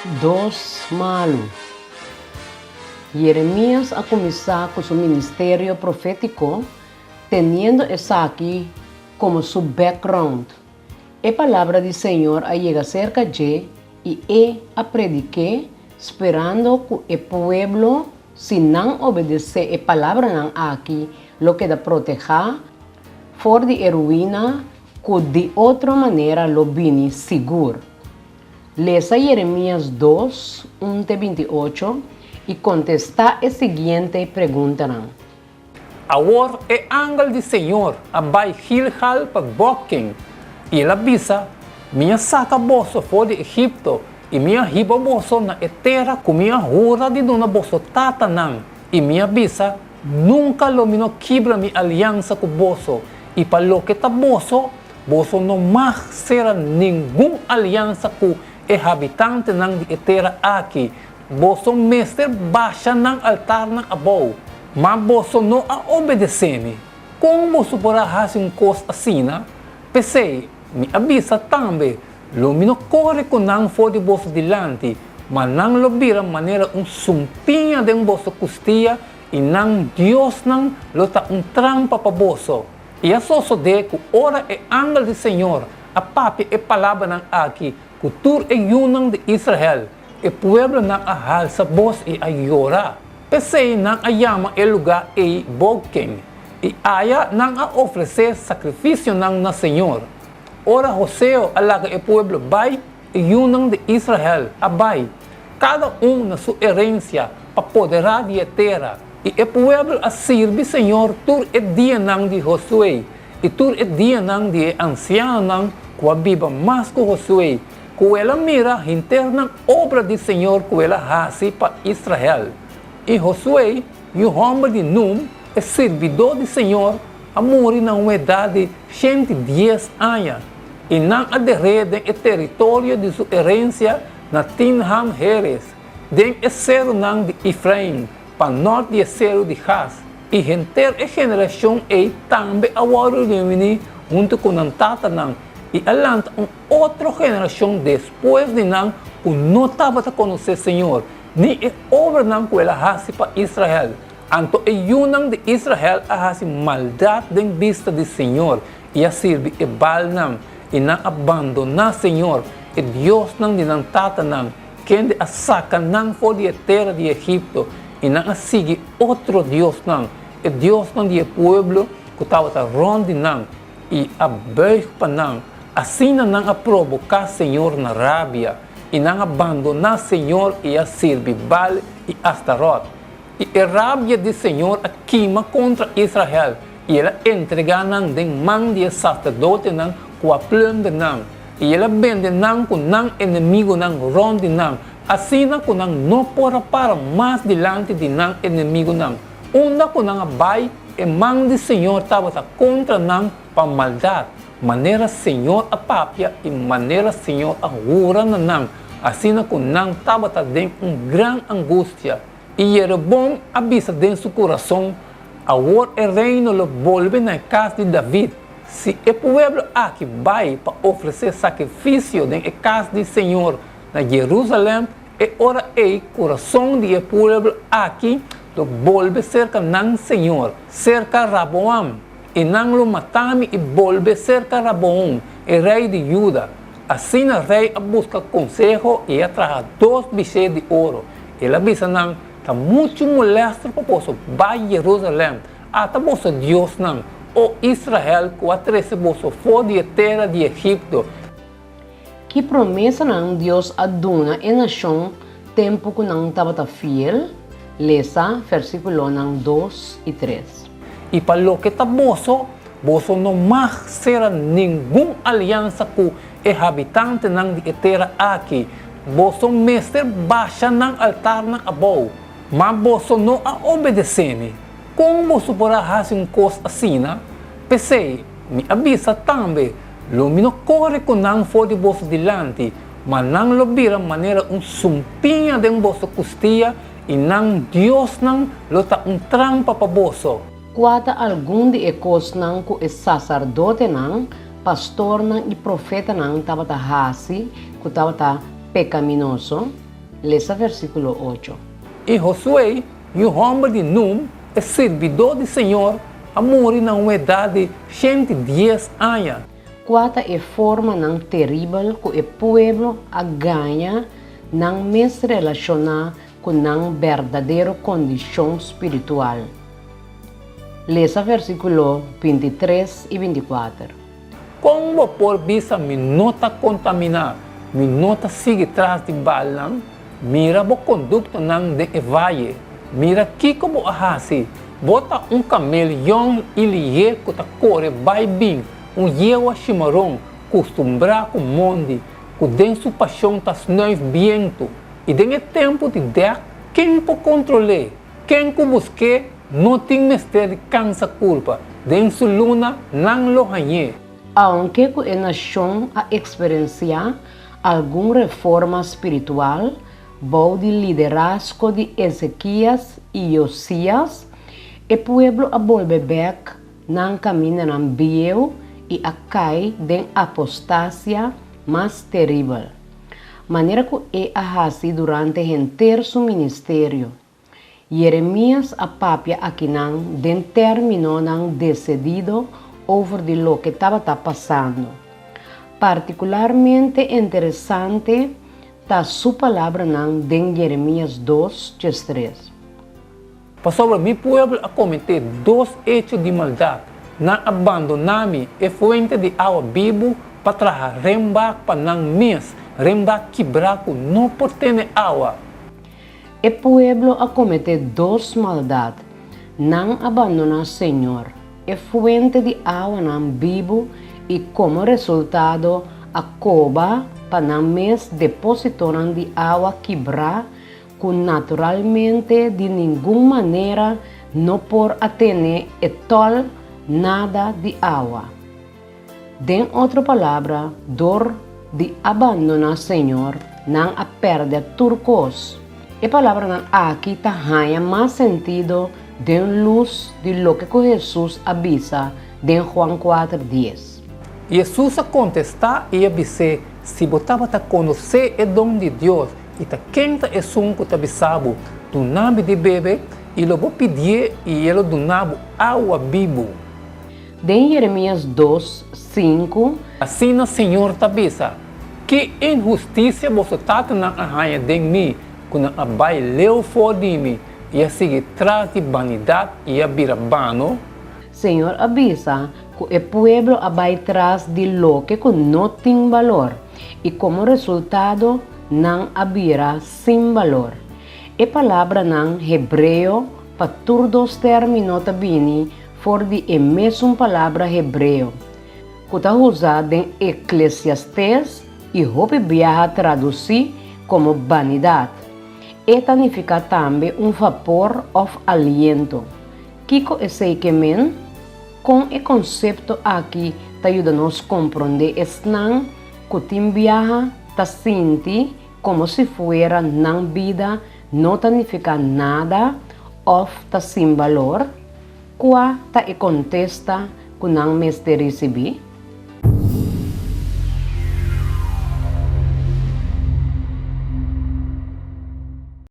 Dos malu. Jeremias a kuminsá ku su ministerio profétiko teniendo esaki komo su background. E palabra di Señor a yega serka dje i e a predik'é sperando ku e pueblo, si nan obedesé e palabranan aki, lo keda protehá for di e ruina ku di otro manera lo bini sigur. Lesa Jeremias dos, un te 28 i kontestá e siguiente preguntanan. Awor e angel di Señor a bai Gilgal pa Bokin, i el a bisa, Mi a saka boso for di Egipto, i mi a hiba boso na e tera ku mi a hura di duna boso tatanan, i mi a bisa, Nunka lo mi no kibra mi aliansa ku boso, i pa loke ta boso, boso no mag sera ningun aliansa ku e habitantenan di e tera aki, Boso mester basha nan altarnan abou, ma boso no a obedesé mi. Kon boso por a hasi un kos asina? P'esei, mi a bisa tambe, Lo mi no kore ku nan for di boso dilanti, ma nan lo bira manera un sumpiña den boso kustia i nan diosnan lo ta un trampa pa boso. I a sosodé ku ora e angel di señor a papia e palabranan aki ku tur e yunan di Israel, E pueblonan a halsa bos i a yora. P'esei nan a yama e lugá ei Boken, i aya nan a ofresé sakrifisionan na señor. Ora Hoseo a laga e pueblo bai, e yunan di Israel a bai, kada un na su herensia, pa poderá di e tera. I e pueblo a sirbi señor tur e dianan di Hosué i tur e dianan di e ansianonan ku a biba mas ku Hosué, Ku el a mira henter nan obra di Señor ku el a hasi pa Israel. I Josué, yu hòmber di Nun, e sirbidó di Señor, a muri na un edat di 110 aña, i nan a der'é den e teritorio di su herensia na Tinham-Heres, den e serunan di Efraim, pa nòrt di e seru di Gas. I henter e generashon ei tambe a wòrdu reuní huntu ku nan tatanan, i a lanta un otro generashon despues di nan ku no tabata konosé señor, ni e obranan ku el a hasi pa Israel. Anto e yunan di Israel a hasi maldat den bista di señor i a sirbi e Baalnan, i nan a bandoná señor, e diosnan di nan tatanan, kende a saka nan for di e tera di Egipto, i nan a sigui otro diosnan, e diosnan di e pueblo ku tabata rònt di nan. I a buig pa nan. Asina nan a proboká señor na rabia, i nan a bandoná señor i a sirbi Baal i Astarot. I e rabia di señor a kima kontra Israel, i el a entregá nan den man di e saserdotenan ku a plùnder nan, i el a bende nan ku nan enemigunan rònt di nan, asina ku nan no por a para mas dilanti di nan enemigunan. Unda ku nan a bai, E man di Señor tabata kontra nan pa maldat, manera Señor a papia i manera Señor a hura na nan, asina ku nan tabata den un gran angustia. I Jeroboam a bisa den su kurason, Awor e reino lo bolbe na e kas di David. Si e pueblo aki bai pa ofresé sakrifisio den e kas di Señor na Jerusalèm, E ora ei kurason di e pueblo aki lo bolbe serka nan señor, serka Raboam, i nan lo mata mi i bolbe serka Raboam, e rei di Juda. Asina rei a buska konseho i a traha dos bishé di oro. El a bisa nan, Ta muchu molèster pa boso bai Jerusalèm. Ata boso diosnan, o Israel, ku a trese boso for di e tera di Egipto. Ki promesanan Dios a duna e nashon tempu ku nan tabata fiel? Lesa versíkulonan dos i tres. I pa loke ta boso, boso no mag sera ningun aliansa ku e habitantenan di e tera aki, boso mester basha nan altarnan abou. Ma boso no a obedesé mi. Kon boso por a hasi un kos asina? P'esei, mi a bisa tambe, Lo mi no kore ku nan for di boso dilanti, ma nan lo bira manera un sumpiña den boso kustia i nan diosnan lo ta un trampa pa boso. Kua ta algun di e kosnan ku e saserdotenan, pastornan i profetanan tabata hasi ku tabata pekaminoso? Lesa versíkulo ocho. I Josué, yu hòmber di Nun, e sirbidó di señor, a muri na un edat di 110 aña. Kua ta e formanan teribel ku e pueblo a gaña nan mes relashoná ku nan berdadero kondishon spiritual? Lesa versíkulo 23 i 24. Kon bo por bisa, Mi no ta kontaminá, mi no ta sigui tras di Baalnan? Mira bo konduktonan den e vaye, mira kiko bo a hasi, bo ta un kamel yòn i lihé ku ta kore bai bin, un yewa shimaron kustumbrá ku mondi, ku den su pashon ta snuif bientu. I den e tempu di dèk, ken por kontrol'é? Ken ku busk'é no tin mester di kansa kulpa, den su luna nan lo hañ'é. Aunke ku e nashon a eksperensiá algun reforma spiritual bou di liderazgo di Ezekias i Josias, e pueblo a bolbe bèk nan kamindanan bieu i a kai den apostasia mas teribel, manera ku e a hasi durante henter su ministerio. Jeremias a papia akinan den términonan desedido over di loke tabata pasando. Partikularmente interesante ta su palabranan den Jeremias dos, 13. Pasobra mi pueblo a kometé dos echo di maldat, nan a bandoná mi, e fuente di awa bibu, pa traha renbak pa nan mes, renbak kibrá ku no por tene awa. E pueblo a kometé dos maldat, nan a bandoná Señor, e fuente di awanan bibu i komo resultado a koba pa nan mes depósitonan di awa kibrá ku naturalmente di ningun manera no por a tene e tòl nada di awa. Den otro palabra, dor di a bandoná Señor, nan a pèrdè tur kos. E palabranan aki ta haña mas sentido den lus di loke ku Hesus a bisa den Juan kuater, dies. Hesus a kontestá i a bis'é, Si bo tabata konosé e don di Dios i ta ken ta esun ku ta bisa bo, Duna mi di bebe, i lo bo pidié i e lo duna bo awa bibu. Den Jeremias dos, sinku. Asina Señor ta bisa, Ki inhustisia boso tatanan a haña den mi, ku nan a bai leu for di mi i a sigui tras di banidat i a bira bano? Señor a bisa ku e pueblo a bai tras di loke ku no tin balor, i komo resultado nan a bira sin balor. E palabranan hebreo pa tur dos término ta bini for di e mesun palabra hebreo ku ta usá den Eklesiastes i hopi biaha tradusí komo banidat. E ta nifiká tambe un vapor òf aliento. Kiko esei ke men? Kon e konsepto aki ta yuda nos komprondé esnan ku tin biaha ta sinti komo si fuera nan bida no ta nifiká nada òf ta sin balor? Kua ta e kontesta ku nan mester risibí?